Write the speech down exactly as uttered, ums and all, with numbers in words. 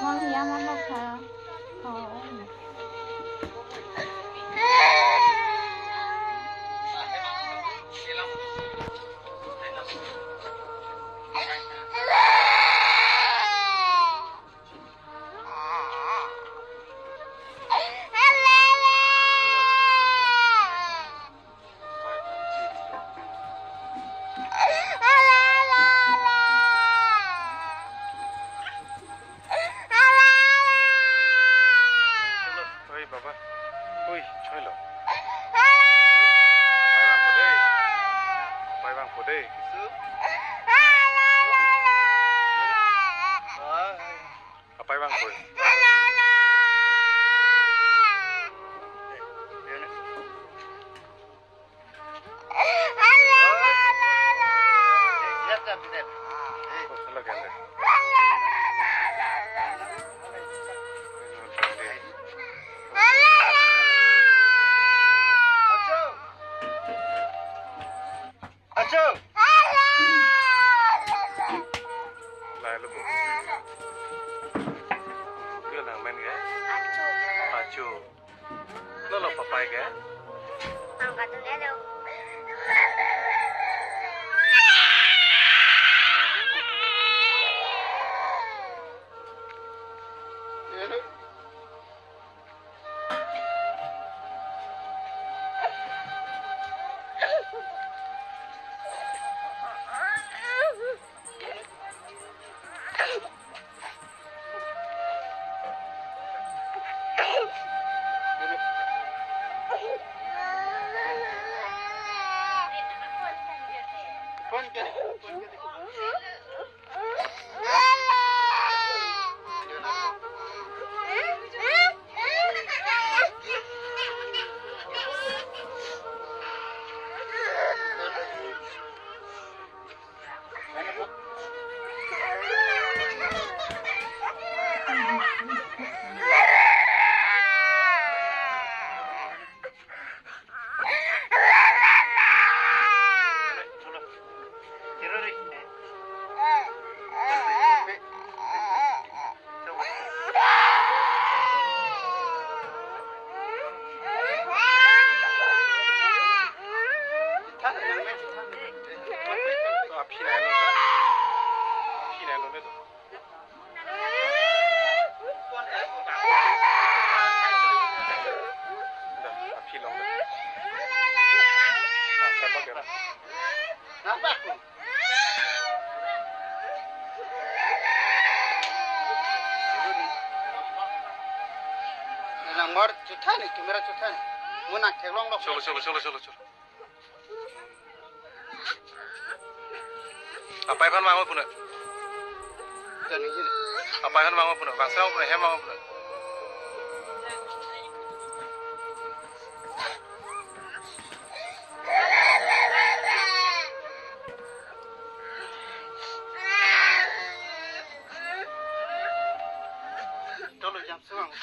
Mol hiam alok tha. Oh. Oi, baba. Oi, choilo. Pai bang po dei. Pai bang po dei. Apai bang po. Acho! Lai lo bo. Kio nangmen ke? Acho. Acho. Lo lo papai ke? Angkatun ya lo. Nang mar chotha ni, camera chotha ni. Mo nang theklong lo. Cholo, cholo, cholo, cholo, cholo. Apai aphan vangpo puno. Apai aphan vangpo puno. Bangsa vangpo puno, hem vangpo puno. Cholo, jam se vangpo.